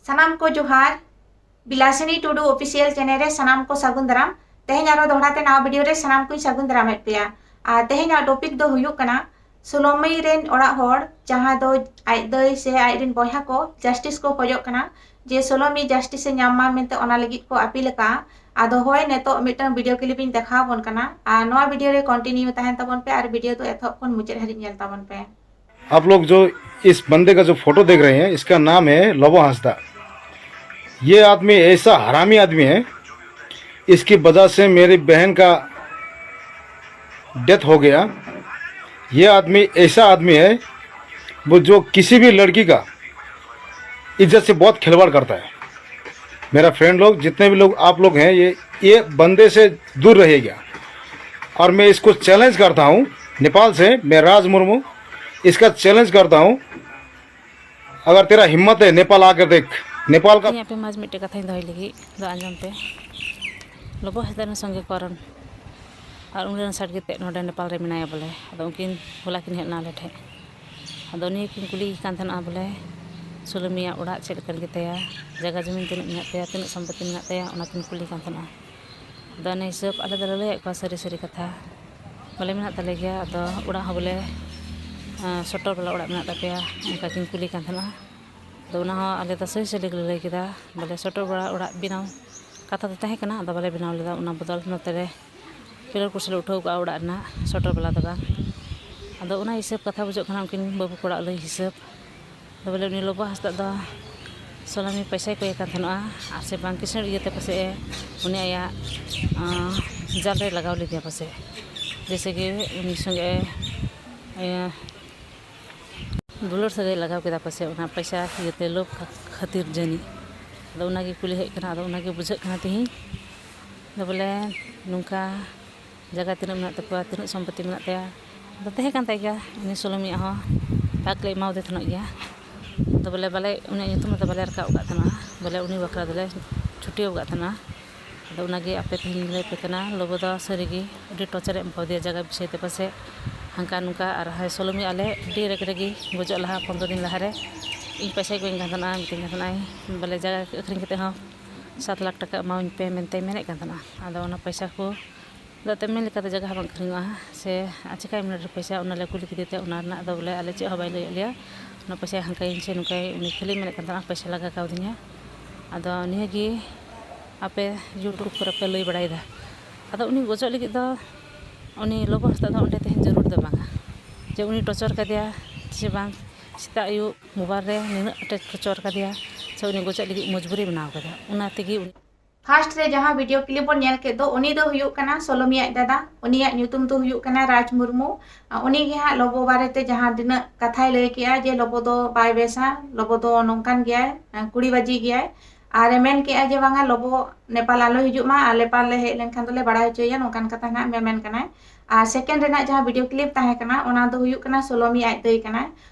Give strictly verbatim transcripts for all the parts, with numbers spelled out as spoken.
ᱥᱟᱱᱟᱢ ᱠᱚ ᱡᱚᱦᱟᱨ᱾ ᱵᱤᱞᱟᱥᱤᱱᱤ ᱴᱩᱰᱩ ᱚᱯᱷᱤᱥᱤᱭᱟᱞ ᱪᱮᱱᱮᱞ ᱨᱮ ᱥᱟᱱᱟᱢ ᱠᱚ ᱥᱟᱹᱜᱩᱱ ᱫᱟᱨᱟᱢ᱾ ᱛᱮᱦᱮᱧ ᱟᱨᱚ ᱫᱚᱦᱲᱟ ᱛᱮ ᱱᱟᱣᱟ ᱵᱷᱤᱰᱤᱭᱳ ᱨᱮ ᱥᱟᱱᱟᱢ ᱠᱚᱧ ᱥᱟᱹᱜᱩᱱ ᱫᱟᱨᱟᱢᱮᱫ ᱯᱮᱭᱟ᱾ ᱟᱨ ᱛᱮᱦᱮᱧᱟᱜ ᱴᱚᱯᱤᱠ ᱫᱚ ᱦᱩᱭᱩᱜ ᱠᱟᱱᱟ ᱥᱳᱞᱳᱢᱤ ᱨᱮᱱ ᱚᱲᱟᱜ ᱦᱚᱲ, ᱡᱟᱦᱟᱸ ᱫᱚ ᱟᱡ ᱫᱟᱹᱭ ᱥᱮ ᱟᱡ ᱨᱮᱱ ᱵᱚᱭᱦᱟ ᱠᱚ ᱡᱟᱥᱴᱤᱥ ᱠᱚ ᱠᱷᱚᱡᱚᱜ ᱠᱟᱱᱟ, ᱡᱮ ᱥᱳᱞᱳᱢᱤ ᱡᱟᱥᱴᱤᱥ ᱮ ᱧᱟᱢ ᱢᱟ ᱢᱮᱱᱛᱮ, ᱚᱱᱟ ᱞᱟᱹᱜᱤᱫ ᱠᱚ ᱟᱯᱤᱞ ᱟᱠᱟᱫᱼᱟ᱾ ᱟᱫᱚ ᱦᱳᱭ, ᱱᱤᱛᱚᱜ ᱢᱤᱫᱴᱟᱝ ᱵᱷᱤᱰᱤᱭᱳ ᱠᱞᱤᱯ ᱤᱧ ᱫᱮᱠᱷᱟᱣ ᱟᱵᱚᱱ ᱠᱟᱱᱟ, ᱟᱨ ᱱᱚᱣᱟ ᱵᱷᱤᱰᱤᱭᱳ ᱨᱮ ᱠᱚᱱᱴᱤᱱᱤᱭᱩ ᱛᱟᱦᱮᱱ ᱛᱟᱵᱚᱱ ᱯᱮ ᱟᱨ ᱵᱷᱤᱰᱤᱭᱳ ᱫᱚ ᱮᱛᱚᱦᱚᱵ ᱠᱷᱚᱱ ᱢᱩᱪᱟᱹᱫ ᱦᱟᱹᱨᱤᱡ ᱧᱮᱞ ᱛᱟᱵᱚᱱ ᱯᱮ᱾ आप लोग जो इस बंदे का जो फोटो देख रहे हैं, इसका नाम है लोबो हंसदा। ये आदमी ऐसा हरामी आदमी है, इसकी वजह से मेरी बहन का डेथ हो गया। ये आदमी ऐसा आदमी है, वो जो किसी भी लड़की का इज्जत से बहुत खिलवाड़ करता है। मेरा फ्रेंड लोग, जितने भी लोग आप लोग हैं, ये ये बंदे से दूर रहिएगा। और मैं इसको चैलेंज करता हूँ, नेपाल से मैं राज मुर्मू इसका चैलेंज करता हूँ। अगर तेरा हिम्मत है, नेपाल आकर देख, नेपाल का। ᱤᱧ ᱟᱯᱮ ᱢᱟᱡᱽ ᱢᱤᱫᱴᱮᱡ ᱠᱟᱛᱷᱟᱧ ᱫᱚᱦᱚᱭ ᱞᱟᱹᱜᱤᱫ ᱫᱚ ᱟᱸᱡᱚᱢ ᱯᱮ᱾ ᱞᱚᱵᱚ ᱦᱟᱸᱥᱫᱟ ᱨᱮᱱ ᱥᱚᱸᱜᱮ ᱠᱚᱨᱚᱱ ᱟᱨ ᱩᱱᱤ ᱨᱮᱱ ᱥᱟᱰᱜᱮ ᱛᱮᱫ ᱱᱚᱰᱮ ᱱᱮᱯᱟᱞ ᱨᱮ ᱢᱮᱱᱟᱭᱟ ᱵᱚᱞᱮ᱾ ᱟᱫᱚ ᱩᱱᱠᱤᱱ ᱦᱚᱞᱟ ᱠᱤᱱ ᱦᱮᱡ ᱞᱮᱱᱟ ᱟᱞᱮ ᱴᱷᱮᱡ᱾ ᱟᱫᱚ ᱱᱤᱭᱟᱹ ᱠᱤᱱ ᱠᱩᱞᱤᱭᱮ ᱠᱟᱱ ᱛᱟᱦᱮᱱᱟ ᱵᱚᱞᱮ ᱥᱩᱞᱟᱹᱢᱤᱭᱟᱜ ᱚᱲᱟᱜ ᱪᱮᱫ ᱞᱮᱠᱟᱱ ᱜᱮᱛᱟᱭᱟ, ᱡᱟᱭᱜᱟ ᱡᱚᱢᱤᱱ ᱛᱤᱱᱟᱹᱜ ᱢᱮᱱᱟᱜ ᱛᱟᱭᱟ, ᱛᱤᱱᱟᱹᱜ ᱥᱚᱢᱯᱚᱛᱤ ᱢᱮᱱᱟᱜ ᱛᱟᱭᱟ, ᱚᱱᱟ ᱠᱤᱱ ᱠᱩᱞᱤ ᱠᱟᱱ ᱛᱟᱦᱮᱱᱟ᱾ ᱟᱫᱚ ᱚᱱᱟ ᱦᱤᱥᱟᱹᱵ ᱟᱞᱮ ᱫᱚᱞᱮ ᱞᱟᱹᱭᱟᱫ ᱠᱚᱣᱟ ᱥᱟᱹᱨᱤ ᱥᱟᱹᱨᱤ ᱠᱟᱛᱷᱟ ᱵᱚᱞᱮ ᱢᱮᱱᱟᱜ ᱛᱟᱞᱮ ᱜᱮᱭᱟ᱾ ᱟᱫᱚ ᱚᱲᱟᱜ ᱦᱚᱸ ᱵᱚᱞᱮ ᱥᱚᱴᱚᱨ ᱵᱟᱞᱟ ᱚᱲᱟᱜ ᱢᱮᱱᱟᱜ ᱛᱟᱯᱮᱭᱟ, ᱚᱱᱠᱟ ᱠᱤᱱ ᱠᱩᱞᱤ ᱠᱟᱱ ᱛᱟᱦᱮᱱᱟ᱾ ᱟᱫᱚ ᱚᱱᱟ ᱦᱚᱸ ᱟᱞᱮ ᱫᱚ ᱥᱟᱹᱨᱤ ᱥᱟᱹᱨᱤ ᱜᱮᱞᱮ ᱞᱟᱹᱭ ᱠᱮᱫᱟ ᱵᱚᱞᱮ ᱥᱚᱴᱚᱨ ᱵᱟᱞᱟ ᱚᱲᱟᱜ ᱵᱮᱱᱟᱣ ᱠᱟᱛᱷᱟ ᱫᱚ ᱛᱟᱦᱮᱸ ᱠᱟᱱᱟ, ᱟᱫᱚ ᱵᱟᱞᱮ ᱵᱮᱱᱟᱣ ᱞᱮᱫᱟ᱾ ᱚᱱᱟ ᱵᱚᱫᱚᱞ ᱱᱚᱛᱮ ᱨᱮ ᱯᱤᱞᱟᱨ ᱠᱚᱥᱮ ᱞᱮ ᱩᱴᱷᱟᱹᱣ ᱠᱟᱜᱼᱟ ᱚᱲᱟᱜ ᱨᱮᱱᱟᱜ, ᱥᱚᱴᱚᱨ ᱵᱟᱞᱟ ᱫᱚ ᱵᱟᱝ᱾ ᱟᱫᱚ ᱚᱱᱟ ᱦᱤᱥᱟᱹᱵ ᱠᱟᱛᱷᱟ ᱵᱩᱡᱷᱟᱹᱜ ᱠᱟᱱᱟ ᱩᱱᱠᱤᱱ ᱵᱟᱹᱵᱩ ᱠᱚᱲᱟ ᱞᱟᱹᱭ ᱦᱤᱥᱟᱹᱵ᱾ ᱟᱫᱚ ᱵᱚᱞᱮ ᱩᱱᱤ ᱞᱚᱵᱚ ᱦᱟᱸᱥᱫᱟ ᱫᱚ ᱥᱳᱞᱳᱢᱤ ᱯᱚᱭᱥᱟᱭ ᱠᱚᱭᱮ ᱠᱟᱱ ᱛᱟᱦᱮᱱᱚᱜᱼᱟ, ᱟᱨ ᱥᱮ ᱵᱟᱝ ᱠᱤᱥᱟᱹᱬ ᱤᱭᱟᱹᱛᱮ ᱯᱟᱥᱮᱡ ᱮ ᱩᱱᱤ ᱟᱭᱟᱜ ᱟᱸ, ᱡᱟᱞ ᱨᱮ ᱞᱟᱜᱟᱣ ᱞᱮᱫᱮᱭᱟ ᱯᱟᱥᱮᱡ, ᱡᱮᱭᱥᱮ ᱠᱤ ᱩᱱᱤ ᱥᱚᱸᱜᱮ ᱤᱭᱟᱹ, ᱫᱩᱞᱟᱹᱲ ᱥᱟᱹᱜᱟᱹᱭ ᱞᱟᱜᱟᱣ ᱠᱮᱫᱟ ᱯᱟᱥᱮᱡ ᱚᱱᱟ ᱯᱚᱭᱥᱟ ᱤᱭᱟᱹᱛᱮ ᱞᱳᱵᱷ ᱠᱷᱟ- ᱠᱷᱟᱹᱛᱤᱨ ᱡᱟᱹᱱᱤᱡ᱾ ᱟᱫᱚ ᱚᱱᱟᱜᱮ ᱠᱩᱞᱤ ᱦᱮᱡ ᱠᱟᱱᱟ, ᱟᱫᱚ ᱚᱱᱟᱜᱮ ᱵᱩᱡᱷᱟᱹᱜ ᱠᱟᱱᱟ ᱛᱤᱦᱤᱧ ᱫᱚ ᱵᱚᱞᱮ ᱱᱚᱝᱠᱟ ᱡᱟᱭᱜᱟ ᱛᱤᱱᱟᱹᱜ ᱢᱮᱱᱟᱜ ᱛᱟᱠᱚᱣᱟ, ᱛᱤᱱᱟᱹᱜ ᱥᱚᱢᱯᱚᱛᱤ ᱢᱮᱱᱟᱜ ᱛᱟᱭᱟ᱾ ᱟᱫᱚ ᱛᱟᱦᱮᱸ ᱠᱟᱱ ᱛᱟᱭ ᱜᱮᱭᱟ ᱩᱱᱤ ᱥᱳᱞᱳᱢᱤᱭᱟᱜ ᱦᱚᱸ, ᱯᱟᱠ ᱞᱮ ᱮᱢᱟᱣᱟᱫᱮ ᱛᱟᱦᱮᱱᱚᱜ ᱜᱮᱭᱟ᱾ ᱟᱫᱚ ᱵᱚᱞᱮ ᱵᱟᱞᱮ, ᱩᱱᱤᱭᱟᱜ ᱧᱩᱛᱩᱢ ᱨᱮᱫᱚ ᱵᱟᱞᱮ ᱨᱟᱠᱟᱵ ᱟᱠᱟᱫ ᱛᱟᱦᱮᱱᱟ, ᱵᱚᱞᱮ ᱩᱱᱤ ᱵᱟᱠᱷᱨᱟ ᱫᱚᱞᱮ ᱪᱷᱩᱴᱭᱟᱹᱣ ᱟᱠᱟᱫ ᱛᱟᱦᱮᱱᱟ᱾ ᱟᱫᱚ ᱚᱱᱟᱜᱮ ᱟᱯᱮ ᱛᱮᱦᱮᱧ ᱞᱟᱹᱭ ᱟᱯᱮ ᱠᱟᱱᱟ, ᱞᱚᱵᱚ ᱫᱚ ᱥᱟᱹᱨᱤᱜᱮ ᱟᱹᱰᱤ ᱴᱚᱨᱪᱟᱨᱮ ᱮᱢ ᱠᱟᱣᱫᱮᱭᱟ ᱡᱟᱭᱜᱟ ᱵᱤᱥᱚᱭ ᱛᱮ ᱯᱟᱥᱮᱡ ᱦᱟᱱᱠᱟ ᱱᱚᱝᱠᱟ᱾ ᱟᱨ ᱦᱟᱭ ᱥᱳᱞᱳᱢᱤ ᱟᱞᱮ ᱟᱹᱰᱤ ᱨᱮᱜᱮ ᱨᱮᱜᱮ ᱜᱚᱡᱚᱜ ᱞᱟᱦᱟ ᱯᱚᱱᱨᱚ ᱫᱤᱱ ᱞᱟᱦᱟᱨᱮ ᱤᱧ ᱯᱚᱭᱥᱟᱭ ᱠᱚᱭᱤᱧ ᱠᱟᱱ ᱛᱟᱦᱮᱱᱟ, ᱢᱤᱛᱟᱹᱧ ᱠᱟᱱ ᱛᱟᱦᱮᱱᱟᱭ, ᱵᱚᱞᱮ ᱡᱟᱭᱜᱟ ᱟᱹᱠᱷᱨᱤᱧ ᱠᱟᱛᱮ ᱦᱚᱸ ᱥᱟᱛ ᱞᱟᱠᱷ ᱴᱟᱠᱟ ᱮᱢᱟᱣᱟᱹᱧ ᱯᱮ ᱢᱮᱱᱛᱮ ᱢᱮᱱᱮᱫ ᱠᱟᱱ ᱛᱟᱦᱮᱱᱟ᱾ ᱟᱫᱚ ᱚᱱᱟ ᱯᱚᱭᱥᱟ ᱠᱚ ᱫᱚ ᱛᱮᱢᱱᱤ ᱞᱮᱠᱟᱛᱮ ᱡᱟᱭᱜᱟ ᱦᱚᱸ ᱵᱟᱝ ᱟᱹᱠᱷᱨᱤᱧᱚᱜᱼᱟ, ᱥᱮ ᱪᱤᱠᱟᱹᱭ ᱢᱮᱱᱮᱫ ᱯᱚᱭᱥᱟ, ᱚᱱᱟ ᱞᱮ ᱠᱩᱞᱤ ᱠᱮᱫᱮ ᱛᱮ ᱚᱱᱟ ᱨᱮᱱᱟᱜ ᱫᱚ ᱵᱚᱞᱮ ᱟᱞᱮ ᱪᱮᱫ ᱦᱚᱸ ᱵᱟᱭ ᱞᱟᱹᱭᱟᱫ ᱞᱮᱭᱟ᱾ ᱚᱱᱟ ᱯᱚᱭᱥᱟ ᱦᱟᱱᱠᱟᱭᱟᱹᱧ ᱥᱮ ᱱᱚᱝᱠᱟᱭ, ᱩᱱᱤ ᱠᱷᱟᱹᱞᱤ ᱢᱮᱱᱮᱫ ᱠᱟᱱ ᱛᱟᱦᱮᱱᱟ ᱯᱚᱭᱥᱟ ᱞᱟᱜᱟᱣ ᱠᱟᱣᱫᱤᱧᱟ᱾ ᱟᱫᱚ ᱱᱤᱭᱟᱹ ᱜᱮ ᱟᱯᱮ YouTube ᱠᱚᱨᱮ ᱯᱮ ᱞᱟᱹᱭ ᱵᱟᱲᱟᱭᱮᱫᱟ᱾ ᱟᱫᱚ ᱩᱱᱤ ᱜᱚᱡᱚᱜ ᱞᱟᱹᱜᱤᱫ ᱫᱚ ᱩᱱᱤ ᱞᱚᱵᱚ ᱦᱟᱸᱥᱫᱟ ᱫᱚ ᱚᱸᱰᱮ ᱛᱟᱦᱮᱱ ᱡᱟᱹᱨᱩᱲ ᱫᱚ ᱵᱟᱝᱟ, ᱡᱮ ᱩᱱᱤ ᱴᱚᱨᱪᱟᱨ ᱠᱟᱫᱮᱭᱟ ᱥᱮ ᱵᱟᱝ᱾ ᱥᱮᱛᱟᱜ ᱟᱹᱭᱩᱵ ᱢᱳᱵᱟᱭᱤᱞ ᱨᱮ ᱱᱤᱱᱟᱹᱜ ᱟᱸᱴᱮ ᱴᱚᱨᱪᱟᱨ ᱠᱟᱫᱮᱭᱟ, ᱥᱮ ᱩᱱᱤ ᱜᱚᱡᱚᱜ ᱞᱟᱹᱜᱤᱫ ᱢᱚᱡᱽᱵᱩᱨᱤ ᱵᱮᱱᱟᱣ ᱠᱟᱫᱟ, ᱚᱱᱟ ᱛᱮᱜᱮ ᱩᱱᱤ ᱯᱷᱟᱥᱴ ᱨᱮ ᱡᱟᱦᱟᱸ ᱵᱷᱤᱰᱤᱭᱳ ᱠᱞᱤᱯ ᱵᱚᱱ ᱧᱮᱞ ᱠᱮᱫ ᱫᱚ, ᱩᱱᱤ ᱫᱚ ᱦᱩᱭᱩᱜ ᱠᱟᱱᱟ ᱥᱳᱞᱳᱢᱤ ᱟᱡ ᱫᱟᱫᱟ᱾ ᱩᱱᱤᱭᱟᱜ ᱧᱩᱛᱩᱢ ᱫᱚ ᱦᱩᱭᱩᱜ ᱠᱟᱱᱟ ᱨᱟᱡᱽ ᱢᱩᱨᱢᱩ᱾ ᱟᱨ ᱩᱱᱤ ᱜᱮ ᱦᱟᱸᱜ ᱞᱚᱵᱚ ᱵᱟᱨᱮᱛᱮ ᱡᱟᱦᱟᱸ ᱛᱤᱱᱟᱹᱜ ᱠᱟᱛᱷᱟᱭ ᱞᱟᱹᱭ ᱠᱮᱜᱼᱟ, ᱡᱮ ᱞᱚᱵᱚ ᱫᱚ ᱵᱟᱭ ᱵᱮᱥᱟ, ᱞᱚᱵᱚ ᱫᱚ ᱱᱚᱝᱠᱟᱱ ᱜᱮᱭᱟᱭ, ᱠᱩᱲᱤᱵᱟᱡᱤ ᱜᱮᱭᱟᱭ᱾ ᱟᱨᱮ ᱢᱮᱱ ᱠᱮᱜᱼᱟ ᱡᱮ ᱵᱟᱝᱟ, ᱞᱚᱵᱚ ᱱᱮᱯᱟᱞ ᱟᱞᱚᱭ ᱦᱤᱡᱩᱜ ᱢᱟ, ᱟᱨ ᱱᱮᱯᱟᱞ ᱞᱮ ᱦᱮᱡ ᱞᱮᱱᱠᱷᱟᱱ ᱫᱚᱞᱮ ᱵᱟᱲᱟᱭ ᱦᱚᱪᱚᱭᱮᱭᱟ, ᱱᱚᱝᱠᱟᱱ ᱠᱟᱛᱷᱟ ᱱᱟᱜ ᱢᱮᱢᱮᱱ ᱠᱟᱱᱟᱭ᱾ ᱟᱨ ᱥᱮᱠᱮᱱᱰ ᱨᱮᱱᱟᱜ ᱡᱟᱦᱟᱸ ᱵᱷᱤᱰᱤᱭᱳ ᱠᱞᱤᱯ ᱛᱟᱦᱮᱸ ᱠᱟᱱᱟ, ᱚᱱᱟ ᱫᱚ ᱦᱩᱭᱩᱜ ᱠᱟᱱᱟ ᱥᱳᱞᱳᱢᱤ ᱟᱡ ᱫᱟᱹᱭ ᱠᱟᱱᱟᱭ᱾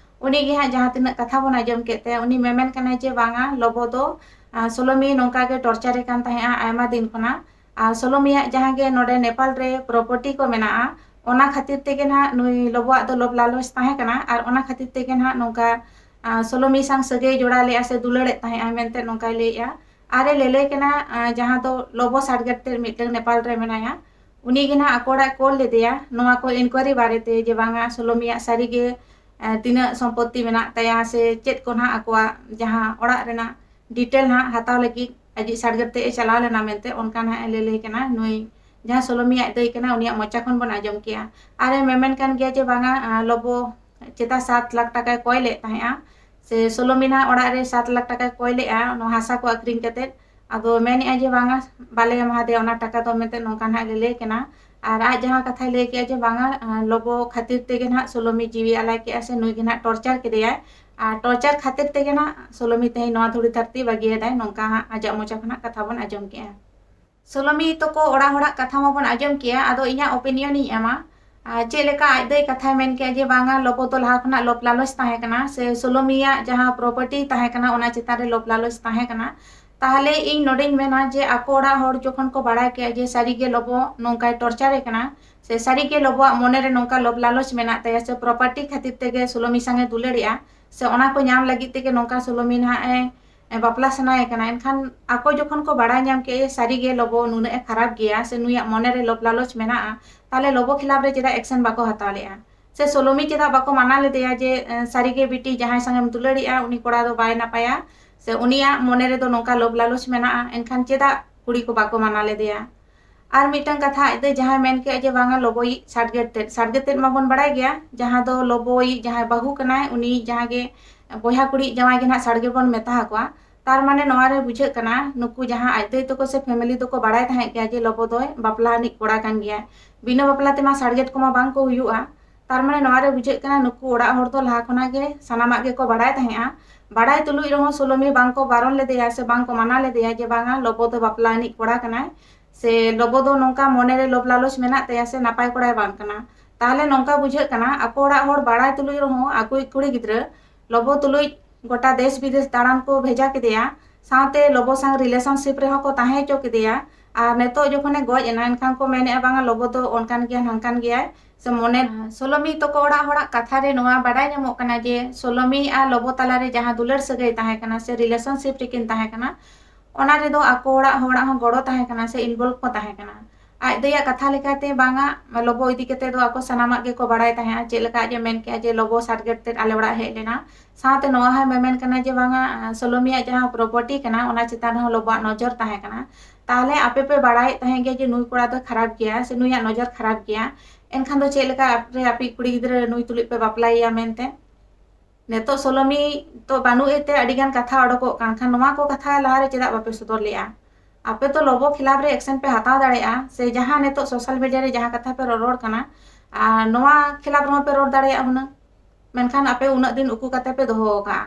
ᱩᱱᱤ ᱜᱮ ᱦᱟᱸᱜ ᱡᱟᱦᱟᱸ ᱛᱤᱱᱟᱹᱜ ᱠᱟᱛᱷᱟ ᱵᱚᱱ ᱟᱸᱡᱚᱢ ᱠᱮᱫ ᱛᱟᱭᱟ, ᱩᱱᱤ ᱢᱮᱢᱮᱱ ᱠᱟᱱᱟᱭ ᱡᱮ ᱵᱟᱝᱟ, ᱞᱚᱵᱚ ᱫᱚ, ᱟᱨ ᱥᱳᱞᱳᱢᱤ ᱱᱚᱝᱠᱟ ᱜᱮ ᱴᱚᱨᱪᱟᱨᱮ ᱠᱟᱱ ᱛᱟᱦᱮᱸᱜᱼᱟ ᱟᱭᱢᱟ ᱫᱤᱱ ᱠᱷᱚᱱᱟᱜ᱾ ᱟᱨ ᱥᱳᱞᱳᱢᱤᱭᱟᱜ ᱡᱟᱦᱟᱸ ᱜᱮ ᱱᱚᱰᱮ ᱱᱮᱯᱟᱞ ᱨᱮ ᱯᱨᱚᱯᱟᱨᱴᱤ ᱠᱚ ᱢᱮᱱᱟᱜᱼᱟ, ᱚᱱᱟ ᱠᱷᱟᱹᱛᱤᱨ ᱛᱮᱜᱮ ᱱᱟᱦᱟᱜ ᱱᱩᱭ ᱞᱚᱵᱚᱣᱟᱜ ᱫᱚ ᱞᱚᱵᱽ ᱞᱟᱞᱚᱪ ᱛᱟᱦᱮᱸ ᱠᱟᱱᱟ, ᱟᱨ ᱚᱱᱟ ᱠᱷᱟᱹᱛᱤᱨ ᱛᱮᱜᱮ ᱱᱟᱦᱟᱜ ᱱᱚᱝᱠᱟ, ᱟᱨ ᱥᱳᱞᱳᱢᱤ ᱥᱟᱝ ᱥᱟᱹᱜᱟᱹᱭ ᱡᱚᱲᱟᱣ ᱞᱮᱫᱼᱟ ᱥᱮ ᱫᱩᱞᱟᱹᱲᱮᱫ ᱛᱟᱦᱮᱸᱜᱼᱟ ᱢᱮᱱᱛᱮ ᱱᱚᱝᱠᱟᱭ ᱞᱟᱹᱭᱮᱜᱼᱟ᱾ ᱟᱨᱮ ᱞᱟᱹᱞᱟᱹᱭ ᱠᱟᱱᱟ, ᱟᱨ ᱡᱟᱦᱟᱸ ᱫᱚ ᱞᱚᱵᱚ ᱥᱟᱰᱜᱮᱴ ᱛᱮ ᱢᱤᱫᱴᱟᱝ ᱱᱮᱯᱟᱞ ᱨᱮ ᱢᱮᱱᱟᱭᱟ, ᱩᱱᱤ ᱜᱮ ᱱᱟᱦᱟᱜ ᱟᱠᱚ ᱚᱲᱟᱜ ᱠᱚᱞ ᱞᱮᱫᱮᱭᱟ ᱱᱚᱣᱟ ᱠᱚ ᱤᱱᱠᱩᱭᱟᱨᱤ ᱵᱟᱨᱮᱛᱮ, ᱡᱮ ᱵᱟᱝᱟ ᱥᱳᱞᱳᱢᱤᱭᱟᱜ ᱥᱟᱹᱨᱤᱜᱮ, ᱟᱨ ᱛᱤᱱᱟᱹᱜ ᱥᱚᱢᱯᱚᱛᱛᱤ ᱢᱮᱱᱟᱜ ᱛᱟᱭᱟ ᱥᱮ ᱪᱮᱫ ᱠᱚ ᱱᱟᱦᱟᱜ ᱟᱠᱚᱣᱟᱜ ᱡᱟᱦᱟᱸ ᱚᱲᱟᱜ ᱨᱮᱱᱟᱜ ᱰᱤᱴᱮᱞ ᱱᱟᱦᱟᱜ ᱦᱟᱛᱟᱣ ᱞᱟᱹᱜᱤᱫ ᱟᱡᱤᱡ ᱥᱟᱰᱜᱮᱴ ᱛᱮ ᱮ ᱪᱟᱞᱟᱣ ᱞᱮᱱᱟ ᱢᱮᱱᱛᱮ, ᱚᱱᱠᱟ ᱱᱟᱦᱟᱜ ᱮ ᱞᱟᱹᱞᱟᱹᱭ ᱠᱟᱱᱟ᱾ ᱱᱩᱭ ᱡᱟᱦᱟᱸ ᱥᱳᱞᱳᱢᱤᱭᱟᱜ ᱫᱟᱹᱭ ᱠᱟᱱᱟ, ᱩᱱᱤᱭᱟᱜ ᱢᱚᱪᱟ ᱠᱷᱚᱱ ᱵᱚᱱ ᱟᱸᱡᱚᱢ ᱠᱮᱜᱼᱟ᱾ ᱟᱨᱮ ᱢᱮᱢᱮᱱ ᱠᱟᱱ ᱜᱮᱭᱟ ᱡᱮ ᱵᱟᱝᱟ, ᱟᱨ ᱞᱚᱵᱚ ᱪᱮᱛᱟ ᱥᱟᱛ ᱞᱟᱠᱷ ᱴᱟᱠᱟᱭ ᱠᱚᱭ ᱞᱮᱫ ᱛᱟᱦᱮᱸᱜᱼᱟ, ᱥᱮ ᱥᱳᱞᱳᱢᱤ ᱱᱟᱦᱟᱜ ᱚᱲᱟᱜ ᱨᱮ ᱥᱟᱛ ᱞᱟᱠᱷ ᱴᱟᱠᱟᱭ ᱠᱚᱭ ᱞᱮᱫᱼᱟ ᱱᱚᱣᱟ ᱦᱟᱥᱟ ᱠᱚ ᱟᱹᱠᱷᱨᱤᱧ ᱠᱟᱛᱮᱫ᱾ ᱟᱫᱚ ᱢᱮᱱᱮᱜᱼᱟ ᱡᱮ ᱵᱟᱝᱟ, ᱵᱟᱞᱮ ᱮᱢᱟ ᱫᱮᱭᱟ ᱚᱱᱟ ᱴᱟᱠᱟ ᱫᱚ ᱢᱮᱱᱛᱮ ᱱᱚᱝᱠᱟ ᱱᱟᱦᱟᱜ ᱞᱟᱹᱞᱟᱹᱭ ᱠᱟᱱᱟ᱾ ᱟᱨ ᱟᱡ ᱡᱟᱦᱟᱸ ᱠᱟᱛᱷᱟᱭ ᱞᱟᱹᱭ ᱠᱮᱜᱼᱟ ᱡᱮ ᱵᱟᱝᱟ, ᱟᱨ ᱞᱚᱵᱚ ᱠᱷᱟᱹᱛᱤᱨ ᱛᱮᱜᱮ ᱱᱟᱦᱟᱜ ᱥᱳᱞᱳᱢᱤ ᱡᱤᱣᱤ ᱟᱞᱟᱭ ᱠᱮᱜᱼᱟ ᱥᱮ ᱱᱩᱭ ᱜᱮ ᱱᱟᱦᱟᱜ ᱴᱚᱨᱪᱟᱨ ᱠᱮᱫᱮᱭᱟᱭ᱾ ᱟᱨ ᱴᱚᱨᱪᱟᱨ ᱠᱷᱟᱹᱛᱤᱨ ᱛᱮᱜᱮ ᱱᱟᱦᱟᱜ ᱥᱳᱞᱳᱢᱤ ᱛᱮᱦᱮᱧ ᱱᱚᱣᱟ ᱫᱷᱩᱲᱤ ᱫᱷᱟᱹᱨᱛᱤ ᱵᱟᱹᱜᱤᱭᱟᱫᱟᱭ, ᱱᱚᱝᱠᱟ ᱦᱟᱸᱜ ᱟᱡᱟᱜ ᱢᱚᱪᱟ ᱠᱷᱚᱱᱟᱜ ᱠᱟᱛᱷᱟ ᱵᱚᱱ ᱟᱸᱡᱚᱢ ᱠᱮᱜᱼᱟ᱾ ᱥᱳᱞᱳᱢᱤ ᱛᱟᱠᱚ ᱚᱲᱟᱜ ᱦᱚᱲᱟᱜ ᱠᱟᱛᱷᱟ ᱢᱟᱵᱚᱱ ᱟᱸᱡᱚᱢ ᱠᱮᱜᱼᱟ, ᱟᱫᱚ ᱤᱧᱟᱹᱜ ᱚᱯᱤᱱᱤᱭᱚᱱ ᱤᱧ ᱮᱢᱟ᱾ ᱟᱨ ᱪᱮᱫ ᱞᱮᱠᱟ ᱟᱡ ᱫᱚᱭ ᱠᱟᱛᱷᱟᱭ ᱢᱮᱱ ᱠᱮᱜᱼᱟ ᱡᱮ ᱵᱟᱝᱟ, ᱞᱚᱵᱚ ᱫᱚ ᱞᱟᱦᱟ ᱠᱷᱚᱱᱟᱜ ᱞᱚᱵᱽ ᱞᱟᱞᱚᱪ ᱛᱟᱦᱮᱸ ᱠᱟᱱᱟ, ᱥᱮ ᱥᱳᱞᱳᱢᱤᱭᱟᱜ ᱡᱟᱦᱟᱸ ᱯᱨᱚᱯᱟᱨᱴᱤ ᱛᱟᱦᱮᱸ ᱠᱟᱱᱟ, ᱚᱱᱟ ᱪᱮᱛᱟᱱ ᱨᱮ ᱞᱚᱵᱽ ᱞᱟᱞᱚᱪ ᱛᱟᱦᱮᱸ ᱠᱟᱱᱟ᱾ ᱛᱟᱦᱚᱞᱮ ᱤᱧ ᱱᱚᱰᱮᱧ ᱢᱮᱱᱟ ᱡᱮ ᱟᱠᱚ ᱚᱲᱟᱜ ᱦᱚᱲ ᱡᱚᱠᱷᱚᱱ ᱠᱚ ᱵᱟᱲᱟᱭ ᱠᱮᱜᱼᱟ ᱡᱮ ᱥᱟᱹᱨᱤᱜᱮ ᱞᱚᱵᱚ ᱱᱚᱝᱠᱟᱭ ᱴᱚᱨᱪᱟᱨᱮ ᱠᱟᱱᱟ, ᱥᱮ ᱥᱟᱹᱨᱤᱜᱮ ᱞᱚᱵᱚᱣᱟᱜ ᱢᱚᱱᱮᱨᱮ ᱱᱚᱝᱠᱟ ᱞᱚᱵᱽ ᱞᱟᱞᱚᱪ ᱢᱮᱱᱟᱜ ᱛᱟᱭᱟ, ᱥᱮ ᱯᱨᱚᱯᱟᱨᱴᱤ ᱠᱷᱟᱹᱛᱤᱨ ᱛᱮᱜᱮ ᱥᱳᱞᱳᱢᱤ ᱥᱟᱝᱮ ᱫᱩᱞᱟᱹᱲᱮᱜᱼᱟ, ᱥᱮ ᱚᱱᱟ ᱠᱚ ᱧᱟᱢ ᱞᱟᱹᱜᱤᱫ ᱛᱮᱜᱮ ᱱᱚᱝᱠᱟ ᱥᱳᱞᱳᱢᱤ ᱱᱟᱦᱟᱜ ᱮ, ᱮ, ᱵᱟᱯᱞᱟ ᱥᱟᱱᱟᱭᱮ ᱠᱟᱱᱟ᱾ ᱮᱱᱠᱷᱟᱱ ᱟᱠᱚ ᱡᱚᱠᱷᱚᱱ ᱠᱚ ᱵᱟᱲᱟᱭ ᱧᱟᱢ ᱠᱮᱫᱼᱟ ᱡᱮ ᱥᱟᱹᱨᱤᱜᱮ ᱞᱚᱵᱚ ᱱᱩᱱᱟᱹᱜ ᱮ ᱠᱷᱟᱨᱟᱯ ᱜᱮᱭᱟ ᱥᱮ ᱱᱩᱭᱟᱜ ᱢᱚᱱᱮᱨᱮ ᱞᱚᱵᱽ ᱞᱟᱞᱚᱪ ᱢᱮᱱᱟᱜᱼᱟ, ᱛᱟᱦᱚᱞᱮ ᱞᱚᱵᱚ ᱠᱷᱤᱞᱟᱯ ᱨᱮ ᱪᱮᱫᱟᱜ ᱮᱠᱥᱮᱱ ᱵᱟᱠᱚ ᱦᱟᱛᱟᱣ ᱞᱮᱫᱼᱟ? ᱥᱮ ᱥᱳᱞᱳᱢᱤ ᱪᱮᱫᱟᱜ ᱵᱟᱠᱚ ᱢᱟᱱᱟ ᱞᱮᱫᱮᱭᱟ ᱡᱮ, ᱮ, ᱥᱟᱹᱨᱤᱜᱮ ᱵᱤᱴᱤ, ᱡᱟᱦᱟᱸᱭ ᱥᱟᱝ ᱮᱢ ᱫᱩᱞᱟᱹᱲᱤᱜᱼᱟ ᱩᱱᱤ ᱠᱚᱲᱟ ᱫᱚ ᱵᱟᱭ ᱱᱟᱯᱟᱭᱟ, ᱥᱮ ᱩᱱᱤᱭᱟᱜ ᱢᱚᱱᱮ ᱨᱮᱫᱚ ᱱᱚᱝᱠᱟ ᱞᱚᱵᱽ ᱞᱟᱞᱚᱪ ᱢᱮᱱᱟᱜᱼᱟ, ᱮᱱᱠᱷᱟᱱ ᱪᱮᱫᱟᱜ ᱠᱩᱲᱤ ᱠᱚ ᱵᱟᱠᱚ ᱢᱟᱱᱟ ᱞᱮᱫᱮᱭᱟ? ᱟᱨ ᱢᱤᱫᱴᱟᱝ ᱠᱟᱛᱷᱟ, ᱟᱡ ᱫᱚ ᱡᱟᱦᱟᱸᱭ ᱢᱮᱱ ᱠᱮᱫᱼᱟ ᱡᱮ ᱵᱟᱝᱟ ᱞᱚᱵᱚᱭᱤᱡ ᱥᱟᱰᱜᱮᱴ ᱛᱮᱫ, ᱥᱟᱰᱜᱮᱴ ᱛᱮᱫ ᱢᱟᱵᱚᱱ ᱵᱟᱲᱟᱭ ᱜᱮᱭᱟ, ᱡᱟᱦᱟᱸ ᱫᱚ ᱞᱚᱵᱚᱭᱤᱡ ᱡᱟᱦᱟᱸᱭ ᱵᱟᱹᱦᱩ ᱠᱟᱱᱟᱭ, ᱩᱱᱤ ᱡᱟᱦᱟᱸ ᱜᱮ ᱵᱚᱭᱦᱟ ᱠᱩᱲᱤ ᱡᱟᱶᱟᱭ ᱜᱮ ᱱᱟᱦᱟᱜ ᱥᱟᱰᱜᱮᱴ ᱵᱚᱱ ᱢᱮᱛᱟ ᱟᱠᱚᱣᱟ᱾ ᱛᱟᱨ ᱢᱟᱱᱮ ᱱᱚᱣᱟ ᱨᱮ ᱵᱩᱡᱷᱟᱹᱜ ᱠᱟᱱᱟ ᱱᱩᱠᱩ ᱡᱟᱦᱟᱸ ᱟᱡ ᱫᱟᱹᱭ ᱛᱟᱠᱚ ᱥᱮ ᱯᱷᱮᱢᱮᱞᱤ ᱫᱚᱠᱚ ᱵᱟᱲᱟᱭ ᱛᱟᱦᱮᱸᱫ ᱜᱮᱭᱟ ᱡᱮ ᱞᱚᱵᱚ ᱫᱚᱭ ᱵᱟᱯᱞᱟ ᱟᱹᱱᱤᱡ ᱠᱚᱲᱟ ᱠᱟᱱ ᱜᱮᱭᱟ᱾ ᱵᱤᱱᱟᱹ ᱵᱟᱯᱞᱟ ᱛᱮᱢᱟ ᱥᱟᱰᱜᱮᱴ ᱠᱚᱢᱟ ᱵᱟᱝ ᱠᱚ ᱦᱩᱭᱩᱜᱼᱟ᱾ ᱛᱟᱨ ᱢᱟᱱᱮ ᱱᱚᱣᱟ ᱨᱮ ᱵᱩᱡᱷᱟᱹᱜ ᱠᱟᱱᱟ ᱱᱩᱠᱩ ᱚᱲᱟᱜ ᱦᱚᱲ ᱫᱚ ᱞᱟᱦᱟ ᱠᱷᱚᱱᱟᱜ ᱜᱮ ᱥᱟᱱᱟᱢᱟᱜ ᱜᱮᱠᱚ ᱵᱟᱲᱟᱭ ᱛᱟᱦᱮᱸᱫᱼᱟ᱾ ᱵᱟᱲᱟᱭ ᱛᱩᱞᱩᱡ ᱨᱮᱦᱚᱸ ᱥᱳᱞᱳᱢᱤ ᱵᱟᱝ ᱠᱚ ᱵᱟᱨᱚᱱ ᱞᱮᱫᱮᱭᱟ ᱥᱮ ᱵᱟᱝ ᱠᱚ ᱢᱟᱱᱟ ᱞᱮᱫᱮᱭᱟ ᱡᱮ ᱵᱟᱝᱟ ᱞᱚᱵᱚ ᱫᱚ ᱵᱟᱯᱞᱟ ᱟᱹᱱᱤᱡ ᱠᱚᱲᱟ ᱠᱟᱱᱟᱭ, ᱥᱮ ᱞᱚᱵᱚ ᱫᱚ ᱱᱚᱝᱠᱟ ᱢᱚᱱᱮᱨᱮ ᱞᱚᱵᱽ ᱞᱟᱞᱚᱪ ᱢᱮᱱᱟᱜ ᱛᱟᱭᱟ ᱥᱮ ᱱᱟᱯᱟᱭ ᱠᱚᱲᱟᱭ ᱵᱟᱝ ᱠᱟᱱᱟ᱾ ᱛᱟᱦᱚᱞᱮ ᱱᱚᱝᱠᱟ ᱵᱩᱡᱷᱟᱹᱜ ᱠᱟᱱᱟ ᱟᱠᱚ ᱚᱲᱟᱜ ᱦᱚᱲ ᱵᱟᱲᱟᱭ ᱛᱩᱞᱩᱡ ᱨᱮᱦᱚᱸ ᱟᱠᱚᱭᱤᱡ ᱠᱩᱲᱤ ᱜᱤᱫᱽᱨᱟᱹ ᱞᱚᱵᱚ ᱛᱩᱞᱩᱡ ᱜᱚᱴᱟ ᱫᱮᱥ ᱵᱤᱫᱮᱥ ᱫᱟᱬᱟᱱ ᱠᱚ ᱵᱷᱮᱡᱟ ᱠᱮᱫᱮᱭᱟ, ᱥᱟᱶᱛᱮ ᱞᱚᱵᱚ ᱥᱟᱝ ᱨᱤᱞᱮᱥᱚᱱᱥᱤᱯ ᱨᱮᱦᱚᱸ ᱠᱚ ᱛᱟᱦᱮᱸ ᱦᱚᱪᱚ ᱠᱮᱫᱮᱭᱟ᱾ ᱟᱨ ᱱᱤᱛᱚᱜ ᱡᱚᱠᱷᱚᱱᱮ ᱜᱚᱡ ᱮᱱᱟ, ᱮᱱᱠᱷᱟᱱ ᱠᱚ ᱢᱮᱱᱮᱫᱼᱟ ᱵᱟᱝᱟ ᱞᱚᱵᱚ ᱫᱚ ᱚᱱᱠᱟᱱ ᱜᱮᱭᱟ, ᱱᱷᱟᱝᱠᱟᱱ ᱜᱮᱭᱟᱭ, ᱥᱮ ᱢᱚᱱᱮ ᱥᱳᱞᱳᱢᱤ ᱛᱟᱠᱚ ᱚᱲᱟᱜ ᱦᱚᱲᱟᱜ ᱠᱟᱛᱷᱟ ᱨᱮ ᱱᱚᱣᱟ ᱵᱟᱰᱟᱭ ᱧᱟᱢᱚᱜ ᱠᱟᱱᱟ ᱡᱮ ᱥᱳᱞᱳᱢᱤ ᱟᱨ ᱞᱚᱵᱚ ᱛᱟᱞᱟᱨᱮ ᱡᱟᱦᱟᱸ ᱫᱩᱞᱟᱹᱲ ᱥᱟᱹᱜᱟᱹᱭ ᱛᱟᱦᱮᱸ ᱠᱟᱱᱟ ᱥᱮ ᱨᱤᱞᱮᱥᱚᱱᱥᱤᱯ ᱨᱮᱠᱤᱱ ᱛᱟᱦᱮᱸ ᱠᱟᱱᱟ, ᱚᱱᱟ ᱨᱮᱫᱚ ᱟᱠᱚ ᱚᱲᱟᱜ ᱦᱚᱲᱟᱜ ᱦᱚᱸ ᱜᱚᱲᱚ ᱛᱟᱦᱮᱸ ᱠᱟᱱᱟ ᱥᱮ ᱤᱱᱵᱚᱞᱵᱷ ᱠᱚ ᱛᱟᱦᱮᱸ ᱠᱟᱱᱟ᱾ ᱟᱡ ᱫᱟᱹᱭᱟᱜ ᱠᱟᱛᱷᱟ ᱞᱮᱠᱟᱛᱮ ᱵᱟᱝᱟ ᱞᱚᱵᱚ ᱤᱫᱤ ᱠᱟᱛᱮ ᱫᱚ ᱟᱠᱚ ᱥᱟᱱᱟᱢᱟᱜ ᱜᱮᱠᱚ ᱵᱟᱲᱟᱭ ᱛᱟᱦᱮᱸᱜᱼᱟ, ᱪᱮᱫ ᱞᱮᱠᱟ ᱟᱡ ᱮ ᱢᱮᱱ ᱠᱮᱜᱼᱟ ᱡᱮ ᱞᱚᱵᱚ ᱥᱟᱰᱜᱮᱴ ᱛᱮᱫ ᱟᱞᱮ ᱚᱲᱟᱜ ᱦᱮᱡ ᱞᱮᱱᱟ, ᱥᱟᱶᱛᱮ ᱱᱚᱣᱟ ᱦᱚᱸᱭ ᱢᱮᱢᱮᱱ ᱠᱟᱱᱟ ᱡᱮ ᱵᱟᱝᱟ ᱥᱳᱞᱳᱢᱤᱭᱟᱜ ᱡᱟᱦᱟᱸ ᱯᱨᱚᱯᱟᱨᱴᱤ ᱠᱟᱱᱟ ᱚᱱᱟ ᱪᱮᱛᱟᱱ ᱨᱮᱦᱚᱸ ᱞᱚᱵᱚᱣᱟᱜ ᱱᱚᱡᱚᱨ ᱛᱟᱦᱮᱸ ᱠᱟᱱᱟ᱾ ᱛᱟᱦᱚᱞᱮ ᱟᱯᱮ ᱯᱮ ᱵᱟᱲᱟᱭᱮᱫ ᱛᱟᱦᱮᱸ ᱜᱮᱭᱟ ᱡᱮ ᱱᱩᱭ ᱠᱚᱲᱟ ᱫᱚ ᱠᱷᱟᱨᱟᱯ ᱜᱮᱭᱟ ᱥᱮ ᱱᱩᱭᱟᱜ ᱱᱚᱡᱚᱨ ᱠᱷᱟᱨᱟᱯ ᱜᱮᱭᱟ, ᱮᱱᱠᱷᱟᱱ ᱫᱚ ᱪᱮᱫ ᱞᱮᱠᱟ ᱟᱯᱮ ᱟᱯᱮᱭᱤᱡ ᱠᱩᱲᱤ ᱜᱤᱫᱽᱨᱟᱹ ᱱᱩᱭ ᱛᱩᱞᱩᱡ ᱯᱮ ᱵᱟᱯᱞᱟᱭᱮᱭᱟ ᱢᱮᱱᱛᱮ? ᱱᱤᱛᱚᱜ ᱥᱳᱞᱳᱢᱤ ᱛᱚ ᱵᱟᱹᱱᱩᱜ ᱮ ᱛᱮ ᱟᱹᱰᱤ ᱜᱟᱱ ᱠᱟᱛᱷᱟ ᱚᱰᱚᱠᱚᱜ ᱠᱟᱱ ᱠᱷᱟᱱ ᱱᱚᱣᱟ ᱠᱚ ᱠᱟᱛᱷᱟ ᱞᱟᱦᱟᱨᱮ ᱪᱮᱫᱟᱜ ᱵᱟᱯᱮ ᱥᱚᱫᱚᱨ ᱞᱮᱜᱼᱟ? ᱟᱯᱮ ᱛᱚ ᱞᱚᱵᱚ ᱠᱷᱤᱞᱟᱯ ᱨᱮ ᱮᱠᱥᱮᱱ ᱯᱮ ᱦᱟᱛᱟᱣ ᱫᱟᱲᱮᱭᱟᱜᱼᱟ, ᱥᱮ ᱡᱟᱦᱟᱸ ᱱᱤᱛᱚᱜ ᱥᱳᱥᱟᱞ ᱢᱤᱰᱤᱭᱟ ᱨᱮ ᱡᱟᱦᱟᱸ ᱠᱟᱛᱷᱟ ᱯᱮ ᱨᱚᱨᱚᱲ ᱠᱟᱱᱟ, ᱟᱨ ᱱᱚᱣᱟ ᱠᱷᱤᱞᱟᱯ ᱨᱮᱦᱚᱸ ᱯᱮ ᱨᱚᱲ ᱫᱟᱲᱮᱭᱟᱜᱼᱟ ᱦᱩᱱᱟᱹᱝ᱾ ᱢᱮᱱᱠᱷᱟᱱ ᱟᱯᱮ ᱩᱱᱟᱹᱜ ᱫᱤᱱ ᱩᱠᱩ ᱠᱟᱛᱮ ᱯᱮ ᱫᱚᱦᱚ ᱟᱠᱟᱫᱼᱟ᱾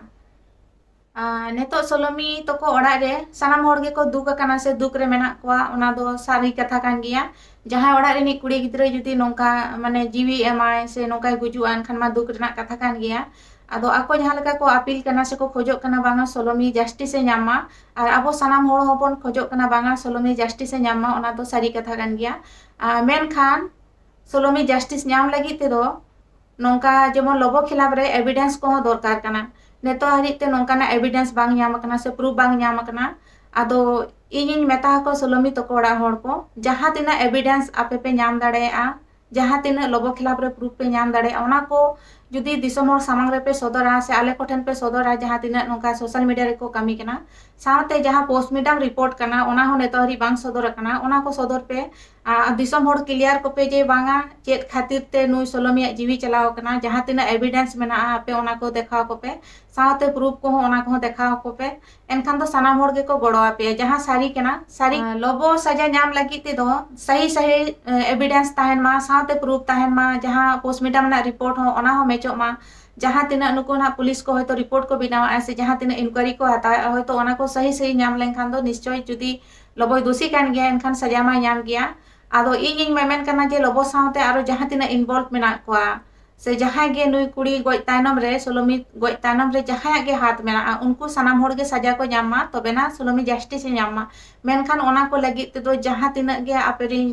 ᱟᱨ ᱱᱤᱛᱚᱜ ᱥᱳᱞᱳᱢᱤ ᱛᱟᱠᱚ ᱚᱲᱟᱜ ᱨᱮ ᱥᱟᱱᱟᱢ ᱦᱚᱲ ᱜᱮᱠᱚ ᱫᱩᱠ ᱟᱠᱟᱱᱟ ᱥᱮ ᱫᱩᱠ ᱨᱮ ᱢᱮᱱᱟᱜ ᱠᱚᱣᱟ, ᱚᱱᱟ ᱫᱚ ᱥᱟᱹᱨᱤ ᱠᱟᱛᱷᱟ ᱠᱟᱱ ᱜᱮᱭᱟ᱾ ᱡᱟᱦᱟᱸᱭ ᱚᱲᱟᱜ ᱨᱤᱱᱤᱡ ᱠᱩᱲᱤ ᱜᱤᱫᱽᱨᱟᱹ ᱡᱩᱫᱤ ᱱᱚᱝᱠᱟ ᱢᱟᱱᱮ ᱡᱤᱣᱤ ᱮᱢᱟᱭ ᱥᱮ ᱱᱚᱝᱠᱟᱭ ᱜᱩᱡᱩᱜᱼᱟ, ᱮᱱᱠᱷᱟᱱ ᱢᱟ ᱫᱩᱠ ᱨᱮᱱᱟᱜ ᱠᱟᱛᱷᱟ ᱠᱟᱱ ᱜᱮᱭᱟ᱾ ᱟᱫᱚ ᱟᱠᱚ ᱡᱟᱦᱟᱸ ᱞᱮᱠᱟ ᱠᱚ ᱟᱯᱤᱞ ᱠᱟᱱᱟ ᱥᱮᱠᱚ ᱠᱷᱚᱡᱚᱜ ᱠᱟᱱᱟ ᱵᱟᱝᱟ ᱥᱳᱞᱳᱢᱤ ᱡᱟᱥᱴᱤᱥ ᱮ ᱧᱟᱢ ᱢᱟ, ᱟᱨ ᱟᱵᱚ ᱥᱟᱱᱟᱢ ᱦᱚᱲ ᱦᱚᱸᱵᱚᱱ ᱠᱷᱚᱡᱚᱜ ᱠᱟᱱᱟ ᱵᱟᱝᱟ ᱥᱳᱞᱳᱢᱤ ᱡᱟᱥᱴᱤᱥ ᱮ ᱧᱟᱢ ᱢᱟ, ᱚᱱᱟ ᱫᱚ ᱥᱟᱹᱨᱤ ᱠᱟᱛᱷᱟ ᱠᱟᱱ ᱜᱮᱭᱟ᱾ ᱟᱨ ᱢᱮᱱᱠᱷᱟᱱ ᱥᱳᱞᱳᱢᱤ ᱡᱟᱥᱴᱤᱥ ᱧᱟᱢ ᱞᱟᱹᱜᱤᱫ ᱛᱮᱫᱚ ᱱᱚᱝᱠᱟ ᱡᱮᱢᱚᱱ ᱞᱚᱵᱚ ᱠᱷᱤᱞᱟᱯ ᱨᱮ ᱮᱵᱤᱰᱮᱱᱥ ᱠᱚᱦᱚᱸ ᱫᱚᱨᱠᱟᱨ ᱠᱟᱱᱟ᱾ ᱱᱤᱛᱚᱜ ᱦᱟᱹᱨᱤᱡ ᱛᱮ ᱱᱚᱝᱠᱟᱱᱟᱜ ᱮᱵᱤᱰᱮᱱᱥ ᱵᱟᱝ ᱧᱟᱢ ᱟᱠᱟᱱᱟ ᱥᱮ ᱯᱨᱩᱯᱷ ᱵᱟᱝ ᱧᱟᱢ ᱟᱠᱟᱱᱟ᱾ ᱟᱫᱚ ᱤᱧᱤᱧ ᱢᱮᱛᱟ ᱟᱠᱚ ᱥᱳᱞᱳᱢᱤ ᱛᱟᱠᱚ ᱚᱲᱟᱜ ᱦᱚᱲ ᱠᱚ, ᱡᱟᱦᱟᱸ ᱛᱤᱱᱟᱹᱜ ᱮᱵᱤᱰᱮᱱᱥ ᱟᱯᱮ ᱯᱮ ᱧᱟᱢ ᱫᱟᱲᱮᱭᱟᱜᱼᱟ, ᱡᱟᱦᱟᱸ ᱛᱤᱱᱟᱹᱜ ᱞᱚᱵᱚ ᱠᱷᱤᱞᱟᱯ ᱨᱮ ᱯᱨᱩᱯᱷ ᱯᱮ ᱧᱟᱢ ᱫᱟᱲᱮᱭᱟᱜᱼᱟ, ᱚᱱᱟ ᱠᱚ ᱡᱩᱫᱤ ᱫᱤᱥᱚᱢ ᱦᱚᱲ ᱥᱟᱢᱟᱝ ᱨᱮᱯᱮ ᱥᱚᱫᱚᱨᱟ ᱥᱮ ᱟᱞᱮ ᱠᱚᱴᱷᱮᱱ ᱯᱮ ᱥᱚᱫᱚᱨᱟ, ᱡᱟᱦᱟᱸ ᱛᱤᱱᱟᱹᱜ ᱱᱚᱝᱠᱟ ᱥᱳᱥᱟᱞ ᱢᱤᱰᱤᱭᱟ ᱨᱮᱠᱚ ᱠᱟᱹᱢᱤ ᱠᱟᱱᱟ, ᱥᱟᱶᱛᱮ ᱡᱟᱦᱟᱸ ᱯᱳᱥᱴᱢᱚᱨᱴᱮᱢ ᱨᱤᱯᱳᱨᱴ ᱠᱟᱱᱟ, ᱚᱱᱟ ᱦᱚᱸ ᱱᱤᱛᱚᱜ ᱦᱟᱹᱨᱤᱡ ᱵᱟᱝ ᱥᱚᱫᱚᱨ ᱟᱠᱟᱱᱟ, ᱚᱱᱟ ᱠᱚ ᱥᱚᱫᱚᱨ ᱯᱮ᱾ ᱟᱨ ᱫᱤᱥᱚᱢ ᱦᱚᱲ ᱠᱞᱤᱭᱟᱨ ᱠᱚᱯᱮ ᱡᱮ ᱵᱟᱝᱟ, ᱪᱮᱫ ᱠᱷᱟᱹᱛᱤᱨ ᱛᱮ ᱱᱩᱭ ᱥᱳᱞᱳᱢᱤᱭᱟᱜ ᱡᱤᱣᱤ ᱪᱟᱞᱟᱣ ᱟᱠᱟᱱᱟ, ᱡᱟᱦᱟᱸ ᱛᱤᱱᱟᱹᱜ ᱮᱵᱤᱰᱮᱱᱥ ᱢᱮᱱᱟᱜᱼᱟ ᱟᱯᱮ ᱚᱱᱟ ᱠᱚ ᱫᱮᱠᱷᱟᱣ ᱠᱚᱯᱮ, ᱥᱟᱶᱛᱮ ᱯᱨᱩᱯᱷ ᱠᱚᱦᱚᱸ ᱚᱱᱟ ᱠᱚᱦᱚᱸ ᱫᱮᱠᱷᱟᱣ ᱠᱚᱯᱮ᱾ ᱮᱱᱠᱷᱟᱱ ᱫᱚ ᱥᱟᱱᱟᱢ ᱦᱚᱲ ᱜᱮᱠᱚ ᱜᱚᱲᱚ ᱟᱯᱮᱭᱟ, ᱡᱟᱦᱟᱸ ᱥᱟᱹᱨᱤ ᱠᱟᱱᱟ ᱥᱟᱹᱨᱤ᱾ ᱟᱨ ᱞᱚᱵᱚ ᱥᱟᱡᱟ ᱧᱟᱢ ᱞᱟᱹᱜᱤᱫ ᱛᱮᱫᱚ ᱥᱟᱹᱦᱤ ᱥᱟᱹᱦᱤ ᱮᱵᱤᱰᱮᱱᱥ ᱛᱟᱦᱮᱱ ᱢᱟ, ᱥᱟᱶᱛᱮ ᱯᱨᱩᱯᱷ ᱛᱟᱦᱮᱱ ᱢᱟ, ᱡᱟᱦᱟᱸ ᱯᱳᱥᱴᱢᱚᱨᱴᱮᱢ ᱨᱮᱱᱟᱜ ᱨᱤᱯᱳᱨᱴ ᱦᱚᱸ ᱚᱱᱟ ᱦᱚᱸ ᱢᱮᱪᱚᱜ ᱢᱟ᱾ ᱡᱟᱦᱟᱸ ᱛᱤᱱᱟᱹᱜ ᱱᱩᱠᱩ ᱱᱟᱦᱟᱜ ᱯᱩᱞᱤᱥ ᱠᱚ ᱦᱚᱭᱛᱳ ᱨᱤᱯᱳᱨᱴ ᱠᱚ ᱵᱮᱱᱟᱣᱟ ᱥᱮ ᱡᱟᱦᱟᱸ ᱛᱤᱱᱟᱹᱜ ᱤᱱᱠᱩᱭᱟᱨᱤ ᱠᱚ ᱦᱟᱛᱟᱣᱮᱫᱼᱟ, ᱦᱚᱭᱛᱳ ᱚᱱᱟ ᱠᱚ ᱥᱟᱹᱦᱤ ᱥᱟᱹᱦᱤ ᱧᱟᱢ ᱞᱮᱱᱠᱷᱟᱱ ᱫᱚ ᱱᱤᱥᱪᱚᱭ ᱡᱩᱫᱤ ᱞᱚᱵᱚᱭ ᱫᱳᱥᱤ ᱠᱟᱱ ᱜᱮᱭᱟ, ᱮᱱᱠᱷᱟᱱ ᱥᱟᱡᱟ ᱢᱟᱭ ᱧᱟᱢ ᱜᱮᱭᱟ᱾ ᱟᱫᱚ ᱤᱧᱤᱧ ᱢᱮᱢᱮᱱ ᱠᱟᱱᱟ ᱡᱮ ᱞᱚᱵᱚ ᱥᱟᱶᱛᱮ ᱟᱨᱚ ᱡᱟᱦᱟᱸ ᱛᱤᱱᱟᱹᱜ ᱤᱱᱵᱚᱞᱵᱷ ᱢᱮᱱᱟᱜ ᱠᱚᱣᱟ ᱥᱮ ᱡᱟᱦᱟᱸᱭ ᱜᱮ ᱱᱩᱭ ᱠᱩᱲᱤ ᱜᱚᱡ ᱛᱟᱭᱱᱚᱢ ᱨᱮ, ᱥᱳᱞᱳᱢᱤ ᱜᱚᱡ ᱛᱟᱭᱱᱚᱢ ᱨᱮ ᱡᱟᱦᱟᱸᱭᱟᱜ ᱜᱮ ᱦᱟᱛ ᱢᱮᱱᱟᱜᱼᱟ, ᱩᱱᱠᱩ ᱥᱟᱱᱟᱢ ᱦᱚᱲ ᱜᱮ ᱥᱟᱡᱟ ᱠᱚ ᱧᱟᱢ ᱢᱟ, ᱛᱚᱵᱮᱱᱟ ᱥᱳᱞᱳᱢᱤ ᱡᱟᱥᱴᱤᱥ ᱮ ᱧᱟᱢ ᱢᱟ᱾ ᱢᱮᱱᱠᱷᱟᱱ ᱚᱱᱟ ᱠᱚ ᱞᱟᱹᱜᱤᱫ ᱛᱮᱫᱚ ᱡᱟᱦᱟᱸ ᱛᱤᱱᱟᱹᱜ ᱜᱮ ᱟᱯᱮᱨᱮᱱ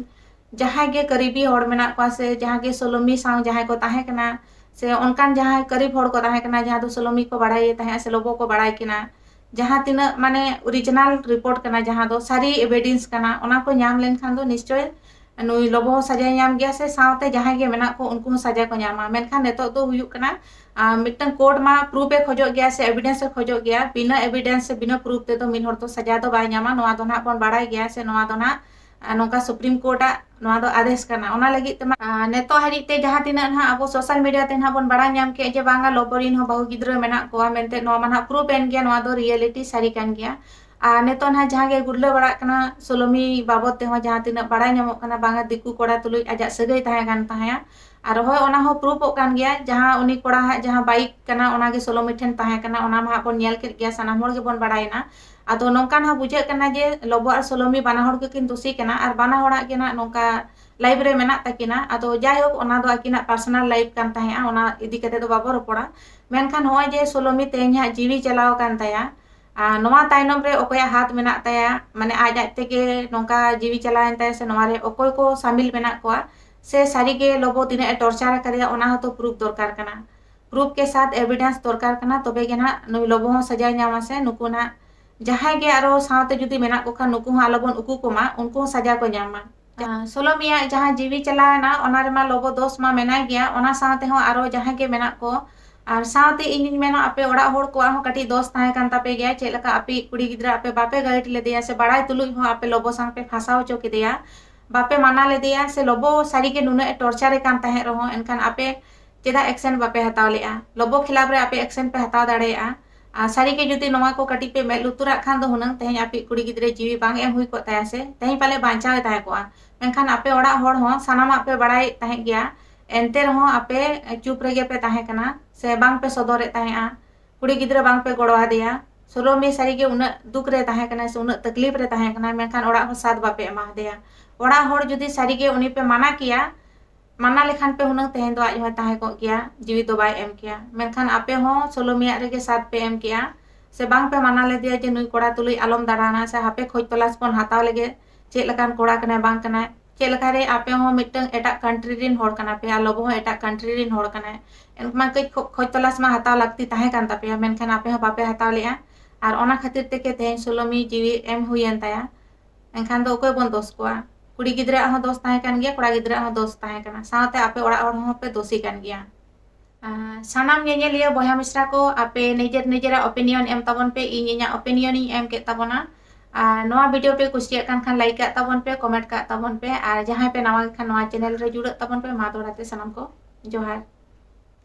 ᱡᱟᱦᱟᱸᱭ ᱜᱮ ᱠᱟᱹᱨᱤᱵᱤ ᱦᱚᱲ ᱢᱮᱱᱟᱜ ᱠᱚᱣᱟ ᱥᱮ ᱡᱟᱦᱟᱸ ᱜᱮ ᱥᱳᱞᱳᱢᱤ ᱥᱟᱶ ᱡᱟᱦᱟᱸᱭ ᱠᱚ ᱛᱟᱦᱮᱸ ᱠᱟᱱᱟ ᱥᱮ ᱚᱱᱠᱟᱱ ᱡᱟᱦᱟᱸᱭ ᱠᱟᱹᱨᱤᱵ ᱦᱚᱲ ᱠᱚ ᱛᱟᱦᱮᱸ ᱠᱟᱱᱟ, ᱡᱟᱦᱟᱸ ᱫᱚ ᱥᱳᱞᱳᱢᱤ ᱠᱚ ᱵᱟᱲᱟᱭᱮ ᱛᱟᱦᱮᱸᱫ ᱥᱮ ᱞᱚᱵᱚ ᱠᱚ ᱵᱟᱲᱟᱭ ᱠᱤᱱᱟ, ᱡᱟᱦᱟᱸ ᱛᱤᱱᱟᱹᱜ ᱢᱟᱱᱮ ᱚᱨᱤᱡᱤᱱᱟᱞ ᱨᱤᱯᱳᱨᱴ ᱠᱟᱱᱟ, ᱡᱟᱦᱟᱸ ᱫᱚ ᱥᱟᱹᱨᱤ ᱮᱵᱤᱰᱮᱱᱥ ᱠᱟᱱᱟ, ᱚᱱᱟ ᱠᱚ ᱧᱟᱢ ᱞᱮᱱᱠᱷᱟᱱ ᱫᱚ ᱱᱤᱥᱪᱚᱭ ᱱᱩᱭ ᱞᱚᱵᱚ ᱦᱚᱸ ᱥᱟᱡᱟᱭ ᱧᱟᱢ ᱜᱮᱭᱟ ᱥᱮ ᱥᱟᱶᱛᱮ ᱡᱟᱦᱟᱸᱭ ᱜᱮ ᱢᱮᱱᱟᱜ ᱠᱚ ᱩᱱᱠᱩ ᱦᱚᱸ ᱥᱟᱡᱟ ᱠᱚ ᱧᱟᱢᱟ᱾ ᱢᱮᱱᱠᱷᱟᱱ ᱱᱤᱛᱚᱜ ᱫᱚ ᱦᱩᱭᱩᱜ ᱠᱟᱱᱟ, ᱟᱨ ᱢᱤᱫᱴᱟᱝ ᱠᱳᱨᱴ ᱢᱟ ᱯᱨᱩᱯᱷ ᱮ ᱠᱷᱚᱡᱚᱜ ᱜᱮᱭᱟ ᱥᱮ ᱮᱵᱤᱰᱮᱱᱥ ᱮ ᱠᱷᱚᱡᱚᱜ ᱜᱮᱭᱟ᱾ ᱵᱤᱱᱟᱹ ᱮᱵᱤᱰᱮᱱᱥ ᱥᱮ ᱵᱤᱱᱟᱹ ᱯᱨᱩᱯᱷ ᱛᱮᱫᱚ ᱢᱤᱫ ᱦᱚᱲ ᱫᱚ ᱥᱟᱡᱟ ᱫᱚ ᱵᱟᱭ ᱧᱟᱢᱟ, ᱱᱚᱣᱟ ᱫᱚ ᱱᱟᱦᱟᱜ ᱵᱚᱱ ᱵᱟᱲᱟᱭ ᱜᱮᱭᱟ ᱥᱮ ᱱᱚᱣᱟ ᱫᱚ ᱱᱟᱦᱟᱜ, ᱟᱨ, ᱱᱚᱝᱠᱟ ᱥᱩᱯᱨᱤᱢ ᱠᱳᱨᱴ ᱟᱜ ᱱᱚᱣᱟ ᱫᱚ ᱟᱫᱮᱥ ᱠᱟᱱᱟ᱾ ᱚᱱᱟ ᱞᱟᱹᱜᱤᱫ ᱛᱮᱢᱟ, ᱟᱨ, ᱱᱤᱛᱚᱜ ᱦᱟᱹᱨᱤᱡ ᱛᱮ ᱡᱟᱦᱟᱸ ᱛᱤᱱᱟᱹᱜ ᱱᱟᱦᱟᱜ ᱟᱵᱚ ᱥᱳᱥᱟᱞ ᱢᱤᱰᱤᱭᱟ ᱛᱮ ᱱᱟᱦᱟᱜ ᱵᱚᱱ ᱵᱟᱲᱟᱭ ᱧᱟᱢ ᱠᱮᱫ ᱡᱮ ᱵᱟᱝᱟ ᱞᱚᱵᱚ ᱨᱤᱱ ᱦᱚᱸ ᱵᱟᱹᱦᱩ ᱜᱤᱫᱽᱨᱟᱹ ᱢᱮᱱᱟᱜ ᱠᱚᱣᱟ ᱢᱮᱱᱛᱮ, ᱱᱚᱣᱟ ᱢᱟ ᱱᱟᱦᱟᱜ ᱯᱨᱩᱯᱷ ᱮᱱ ᱜᱮᱭᱟ, ᱱᱚᱣᱟ ᱫᱚ ᱨᱤᱭᱮᱞᱤᱴᱤ ᱥᱟᱹᱨᱤ ᱠᱟᱱ ᱜᱮᱭᱟ᱾ ᱟᱨ ᱱᱤᱛᱚᱜ ᱱᱟᱦᱟᱜ ᱡᱟᱦᱟᱸ ᱜᱮ ᱜᱩᱨᱞᱟᱹ ᱵᱟᱲᱟᱜ ᱠᱟᱱᱟ ᱥᱳᱞᱳᱢᱤ ᱵᱟᱵᱚᱫ ᱛᱮᱦᱚᱸ ᱡᱟᱦᱟᱸ ᱛᱤᱱᱟᱹᱜ ᱵᱟᱲᱟᱭ ᱧᱟᱢᱚᱜ ᱠᱟᱱᱟ, ᱵᱟᱝᱟ ᱫᱤᱠᱩ ᱠᱚᱲᱟ ᱛᱩᱞᱩᱡ ᱟᱡᱟᱜ ᱥᱟᱹᱜᱟᱹᱭ ᱛᱟᱦᱮᱸ ᱠᱟᱱ ᱛᱟᱦᱮᱸᱫᱼᱟ, ᱟᱨ ᱦᱳᱭ ᱚᱱᱟ ᱦᱚᱸ ᱯᱨᱩᱯᱷᱚᱜ ᱠᱟᱱ ᱜᱮᱭᱟ, ᱡᱟᱦᱟᱸ ᱩᱱᱤ ᱠᱚᱲᱟ ᱦᱟᱜ ᱡᱟᱦᱟᱸ ᱵᱟᱭᱤᱠ ᱠᱟᱱᱟ ᱚᱱᱟ ᱜᱮ ᱥᱳᱞᱳᱢᱤ ᱴᱷᱮᱱ ᱛᱟᱦᱮᱸ ᱠᱟᱱᱟ, ᱚᱱᱟ ᱢᱟ ᱦᱟᱜ ᱵᱚᱱ ᱧᱮᱞ ᱠᱮᱫ ᱜᱮᱭᱟ, ᱥᱟᱱᱟᱢ ᱦᱚᱲ ᱜᱮᱵᱚᱱ ᱵᱟᱲᱟᱭᱮᱱᱟ᱾ ᱟᱫᱚ ᱱᱚᱝᱠᱟ ᱱᱟᱦᱟᱜ ᱵᱩᱡᱷᱟᱹᱜ ᱠᱟᱱᱟ ᱡᱮ ᱞᱚᱵᱚ ᱟᱨ ᱥᱳᱞᱳᱢᱤ ᱵᱟᱱᱟ ᱦᱚᱲ ᱜᱮᱠᱤᱱ ᱫᱳᱥᱤ ᱠᱟᱱᱟ ᱟᱨ ᱵᱟᱱᱟ ᱦᱚᱲᱟᱜ ᱜᱮ ᱱᱟᱦᱟᱜ ᱱᱚᱝᱠᱟ ᱞᱟᱭᱤᱯᱷ ᱨᱮ ᱢᱮᱱᱟᱜ ᱛᱟᱹᱠᱤᱱᱟ᱾ ᱟᱫᱚ ᱡᱟᱭᱦᱳᱠ, ᱚᱱᱟ ᱫᱚ ᱟᱹᱠᱤᱱᱟᱜ ᱯᱟᱨᱥᱚᱱᱟᱞ ᱞᱟᱭᱤᱯᱷ ᱠᱟᱱ ᱛᱟᱦᱮᱸᱜᱼᱟ, ᱚᱱᱟ ᱤᱫᱤ ᱠᱟᱛᱮ ᱫᱚ ᱵᱟᱵᱚ ᱨᱚᱯᱚᱲᱟ᱾ ᱢᱮᱱᱠᱷᱟᱱ ᱱᱚᱜᱼᱚᱭ ᱡᱮ ᱥᱳᱞᱳᱢᱤ ᱛᱮᱦᱮᱧ ᱦᱟᱜ ᱡᱤᱣᱤ ᱪᱟᱞᱟᱣ ᱟᱠᱟᱱ ᱛᱟᱭᱟ, ᱟᱨ ᱱᱚᱣᱟ ᱛᱟᱭᱱᱚᱢ ᱨᱮ ᱚᱠᱚᱭᱟᱜ ᱦᱟᱛ ᱢᱮᱱᱟᱜ ᱛᱟᱭᱟ, ᱢᱟᱱᱮ ᱟᱡ ᱟᱡ ᱛᱮᱜᱮ ᱱᱚᱝᱠᱟ ᱡᱤᱣᱤ ᱪᱟᱞᱟᱣᱮᱱ ᱛᱟᱭᱟ ᱥᱮ ᱱᱚᱣᱟ ᱨᱮ ᱚᱠᱚᱭ ᱠᱚ ᱥᱟᱢᱤᱞ ᱢᱮᱱᱟᱜ ᱠᱚᱣᱟ, ᱥᱮ ᱥᱟᱹᱨᱤᱜᱮ ᱞᱚᱵᱚ ᱛᱤᱱᱟᱹᱜ ᱮ ᱴᱚᱨᱪᱟᱨ ᱟᱠᱟᱫᱮᱭᱟ, ᱚᱱᱟ ᱦᱚᱸᱛᱚ ᱯᱨᱩᱯ ᱫᱚᱨᱠᱟᱨ ᱠᱟᱱᱟ᱾ ᱯᱨᱩᱯ ᱠᱮ ᱥᱟᱛᱷ ᱮᱵᱤᱰᱮᱱᱥ ᱫᱚᱨᱠᱟᱨ ᱠᱟᱱᱟ, ᱛᱚᱵᱮ ᱜᱮ ᱱᱟᱦᱟᱜ ᱱᱩᱭ ᱞᱚᱵᱚ ᱦᱚᱸ ᱥᱟᱡᱟᱭ ᱧᱟᱢᱟ᱾ ᱥᱮ ᱱᱩᱠᱩ ᱱᱟᱦᱟᱜ ᱡᱟᱦᱟᱸᱭ ᱜᱮ ᱟᱨᱚ ᱥᱟᱶᱛᱮ ᱡᱩᱫᱤ ᱢᱮᱱᱟᱜ ᱠᱚ ᱠᱷᱟᱱ, ᱱᱩᱠᱩ ᱦᱚᱸ ᱟᱞᱚᱵᱚᱱ ᱩᱠᱩ ᱠᱚᱢᱟ, ᱩᱱᱠᱩ ᱦᱚᱸ ᱥᱟᱡᱟ ᱠᱚ ᱧᱟᱢ ᱢᱟ᱾ ᱟᱨ ᱥᱳᱞᱳᱢᱤᱭᱟᱜ ᱡᱟᱦᱟᱸ ᱡᱤᱣᱤ ᱪᱟᱞᱟᱣ ᱮᱱᱟ, ᱚᱱᱟ ᱨᱮᱢᱟ ᱞᱚᱵᱚ ᱫᱳᱥ ᱢᱟ ᱢᱮᱱᱟᱭ ᱜᱮᱭᱟ, ᱚᱱᱟ ᱥᱟᱶ ᱛᱮᱦᱚᱸ ᱟᱨᱚ ᱡᱟᱦᱟᱸᱭ ᱜᱮ ᱢᱮᱱᱟᱜ ᱠᱚ, ᱟᱨ ᱥᱟᱶᱛᱮ ᱤᱧᱤᱧ ᱢᱮᱱᱟ, ᱟᱯᱮ ᱚᱲᱟᱜ ᱦᱚᱲ ᱠᱚᱣᱟᱜ ᱦᱚᱸ ᱠᱟᱹᱴᱤᱡ ᱫᱳᱥ ᱛᱟᱦᱮᱸ ᱠᱟᱱ ᱛᱟᱯᱮ ᱜᱮᱭᱟ᱾ ᱪᱮᱫ ᱞᱮᱠᱟ ᱟᱯᱮ ᱠᱩᱲᱤ ᱜᱤᱫᱽᱨᱟᱹ ᱟᱯᱮ ᱵᱟᱯᱮ ᱜᱟᱭᱤᱰ ᱞᱮᱫᱮᱭᱟ, ᱥᱮ ᱵᱟᱲᱟᱭ ᱛᱩᱞᱩᱡ ᱦᱚᱸ ᱟᱯᱮ ᱞᱚᱵᱚ ᱥᱟᱶ ᱯᱮ ᱯᱷᱟᱸᱥᱟᱣ ᱦᱚᱪᱚ ᱠᱮᱫᱮᱭᱟ, ᱵᱟᱯᱮ ᱢᱟᱱᱟ ᱞᱮᱫᱮᱭᱟ, ᱥᱮ ᱞᱚᱵᱚ ᱥᱟᱹᱨᱤᱜᱮ ᱱᱩᱱᱟᱹᱜ ᱮ ᱴᱚᱨᱪᱟᱨᱮ ᱠᱟᱱ ᱛᱟᱦᱮᱸᱫ ᱨᱮᱦᱚᱸ, ᱮᱱᱠᱷᱟᱱ ᱟᱯᱮ ᱪᱮᱫᱟᱜ ᱮᱠᱥᱮᱱ ᱵᱟᱯᱮ ᱦᱟᱛᱟᱣ ᱞᱮᱫᱼᱟ? ᱞᱚᱵᱚ ᱠᱷᱤᱞᱟᱯ ᱨᱮ ᱟᱯᱮ ᱮᱠᱥᱮᱱ ᱯᱮ ᱦᱟᱛᱟᱣ ᱫᱟᱲᱮᱭᱟᱜᱼᱟ᱾ ᱟᱨ ᱥᱟᱹᱨᱤᱜᱮ ᱡᱩᱫᱤ ᱱᱚᱣᱟ ᱠᱚ ᱠᱟᱹᱴᱤᱡ ᱯᱮ ᱢᱮᱫ ᱞᱩᱛᱩᱨᱟᱜ ᱠᱷᱟᱱ ᱫᱚ ᱦᱩᱱᱟᱹᱝ ᱛᱮᱦᱮᱧ ᱟᱯᱮ ᱠᱩᱲᱤ ᱜᱤᱫᱽᱨᱟᱹ ᱡᱤᱣᱤ ᱵᱟᱝ ᱮᱢ ᱦᱩᱭ ᱠᱚᱜ ᱛᱟᱭᱟ, ᱥᱮ ᱛᱮᱦᱮᱧ ᱯᱟᱞᱮ ᱵᱟᱧᱪᱟᱣ ᱮ ᱛᱟᱦᱮᱸ ᱠᱚᱜᱼᱟ᱾ ᱢᱮᱱᱠᱷᱟᱱ ᱟᱯᱮ ᱚᱲᱟᱜ ᱦᱚᱲ ᱦᱚᱸ ᱥᱟᱱᱟᱢᱟᱜ ᱯᱮ ᱵᱟᱲᱟᱭᱮᱫ ᱛᱟᱦᱮᱸᱫ ᱜᱮᱭᱟ, ᱮᱱᱛᱮ ᱨᱮᱦᱚᱸ ᱟᱯᱮ ᱪᱩᱯ ᱨᱮᱜᱮ ᱯᱮ ᱛᱟᱦᱮᱸ ᱠᱟᱱᱟ, ᱥᱮ ᱵᱟᱝ ᱯᱮ ᱥᱚᱫᱚᱨᱮᱫ ᱛᱟᱦᱮᱸᱫᱼᱟ᱾ ᱠᱩᱲᱤ ᱜᱤᱫᱽᱨᱟᱹ ᱵᱟᱝ ᱯᱮ ᱜᱚᱲᱚ ᱟᱫᱮᱭᱟ᱾ ᱥᱳᱞᱳᱢᱤ ᱥᱟᱹᱨᱤᱜᱮ ᱩᱱᱟᱹᱜ ᱫᱩᱠ ᱨᱮ ᱛᱟᱦᱮᱸ ᱠᱟᱱᱟᱭ, ᱥᱮ ᱩᱱᱟᱹᱜ ᱛᱟᱠᱞᱤᱯ ᱨᱮ ᱛᱟᱦᱮᱸ ᱠᱟᱱᱟᱭ, ᱢᱮᱱᱠᱷᱟᱱ ᱚᱲᱟᱜ ᱦᱚᱲ ᱥᱟᱛᱷ ᱵᱟᱯᱮ ᱮᱢᱟ ᱫᱮᱭᱟ᱾ ᱚᱲᱟᱜ ᱦᱚᱲ ᱡᱩᱫᱤ ᱥᱟᱹᱨᱤᱜᱮ ᱩᱱᱤ ᱯᱮ ᱢᱟᱱᱟ ᱠᱮᱭᱟ, ᱢᱟᱱᱟ ᱞᱮᱠᱷᱟᱱ ᱯᱮ ᱦᱩᱱᱟᱹᱝ ᱛᱮᱦᱮᱧ ᱫᱚ ᱟᱡ ᱦᱚᱸᱭ ᱛᱟᱦᱮᱸ ᱠᱚᱜ ᱜᱮᱭᱟ, ᱡᱤᱣᱤ ᱫᱚ ᱵᱟᱭ ᱮᱢ ᱠᱮᱭᱟ᱾ ᱢᱮᱱᱠᱷᱟᱱ ᱟᱯᱮ ᱦᱚᱸ ᱥᱳᱞᱳᱢᱤᱭᱟᱜ ᱨᱮᱜᱮ ᱥᱟᱛᱷ ᱯᱮ ᱮᱢ ᱠᱮᱜᱼᱟ, ᱥᱮ ᱵᱟᱝ ᱯᱮ ᱢᱟᱱᱟ ᱞᱮᱫᱮᱭᱟ ᱡᱮ ᱱᱩᱭ ᱠᱚᱲᱟ ᱛᱩᱞᱩᱡ ᱟᱞᱚᱢ ᱫᱟᱬᱟᱱᱟ, ᱥᱮ ᱦᱟᱯᱮ ᱠᱷᱚᱡᱽ ᱛᱚᱞᱟᱥ ᱵᱚᱱ ᱦᱟᱛᱟᱣ ᱞᱮᱜᱮ, ᱪᱮᱫ ᱞᱮᱠᱟᱱ ᱠᱚᱲᱟ ᱠᱟᱱᱟᱭ ᱵᱟᱝ ᱠᱟᱱᱟᱭ᱾ ᱪᱮᱫ ᱞᱮᱠᱟᱨᱮ ᱟᱯᱮ ᱦᱚᱸ ᱢᱤᱫᱴᱟᱝ ᱮᱴᱟᱜ ᱠᱟᱱᱴᱨᱤ ᱨᱮᱱ ᱦᱚᱲ ᱠᱟᱱᱟ ᱯᱮ, ᱟᱨ ᱞᱚᱵᱚ ᱦᱚᱸ ᱮᱴᱟᱜ ᱠᱟᱱᱴᱨᱤ ᱨᱮᱱ ᱦᱚᱲ ᱠᱟᱱᱟᱭ᱾ ᱮᱱᱠᱷᱟᱱ ᱠᱟᱹᱡ ᱠᱷᱚ-, ᱠᱷᱚᱡᱽ ᱛᱚᱞᱟᱥ ᱢᱟ ᱦᱟᱛᱟᱣ ᱞᱟᱹᱠᱛᱤ ᱛᱟᱦᱮᱸ ᱠᱟᱱ ᱛᱟᱯᱮᱭᱟ, ᱢᱮᱱᱠᱷᱟᱱ ᱟᱯᱮ ᱦᱚᱸ ᱵᱟᱯᱮ ᱦᱟᱛᱟᱣ ᱞᱮᱜᱼᱟ᱾ ᱟᱨ ᱚᱱᱟ ᱠᱷᱟᱹᱛᱤᱨ ᱛᱮᱜᱮ ᱛᱮᱦᱮᱧ ᱥᱳᱞᱳᱢᱤ ᱡᱤᱣᱤ ᱮᱢ ᱦᱩᱭᱮᱱ ᱛᱟᱭᱟ᱾ ᱮᱱᱠᱷᱟᱱ ᱫᱚ ᱚᱠᱚᱭ ᱵᱚᱱ ᱫᱳᱥ ᱠᱚᱣᱟ? ᱠᱩᱲᱤ ᱜᱤᱫᱽᱨᱟᱹᱣᱟᱜ ᱦᱚᱸ ᱫᱳᱥ ᱛᱟᱦᱮᱸ ᱠᱟᱱ ᱜᱮᱭᱟ, ᱠᱚᱲᱟ ᱜᱤᱫᱽᱨᱟᱹᱣᱟᱜ ᱦᱚᱸ ᱫᱳᱥ ᱛᱟᱦᱮᱸ ᱠᱟᱱᱟ, ᱥᱟᱶᱛᱮ ᱟᱯᱮ ᱚᱲᱟᱜ ᱦᱚᱲ ᱦᱚᱸ ᱯᱮ ᱫᱳᱥᱤ ᱠᱟᱱ ᱜᱮᱭᱟ᱾ ᱟᱨ ᱥᱟᱱᱟᱢ ᱧᱮᱧᱮᱞᱤᱭᱟᱹ ᱵᱚᱭᱦᱟ ᱢᱤᱥᱨᱟ ᱠᱚ, ᱟᱯᱮ ᱱᱤᱡᱮᱨ ᱱᱤᱡᱮᱨᱟᱜ ᱚᱯᱤᱱᱤᱭᱚᱱ ᱮᱢ ᱛᱟᱵᱚᱱ ᱯᱮ, ᱤᱧ ᱤᱧᱟᱹᱜ ᱚᱯᱤᱱᱤᱭᱚᱱ ᱤᱧ ᱮᱢ ᱠᱮᱫ ᱛᱟᱵᱚᱱᱟ᱾ ᱟᱨ ᱱᱚᱣᱟ ᱵᱷᱤᱰᱤᱭᱳ ᱯᱮ ᱠᱩᱥᱤᱭᱟᱜ ᱠᱟᱱ ᱠᱷᱟᱱ ᱞᱟᱭᱤᱠ ᱠᱟᱜ ᱛᱟᱵᱚᱱ ᱯᱮ, ᱠᱚᱢᱮᱱᱴ ᱠᱟᱜ ᱛᱟᱵᱚᱱ ᱯᱮ, ᱟᱨ ᱡᱟᱦᱟᱸᱭ ᱯᱮ ᱱᱟᱣᱟ ᱜᱮ ᱠᱷᱟᱱ ᱱᱚᱣᱟ ᱪᱮᱱᱮᱞ ᱨᱮ ᱡᱩᱲᱟᱹᱜ ᱛᱟᱵᱚᱱ ᱯᱮ᱾ ᱢᱟ ᱫᱚᱦᱲᱟ ᱛᱮ ᱥᱟᱱᱟᱢ ᱠᱚ ᱡᱚᱦᱟᱨ᱾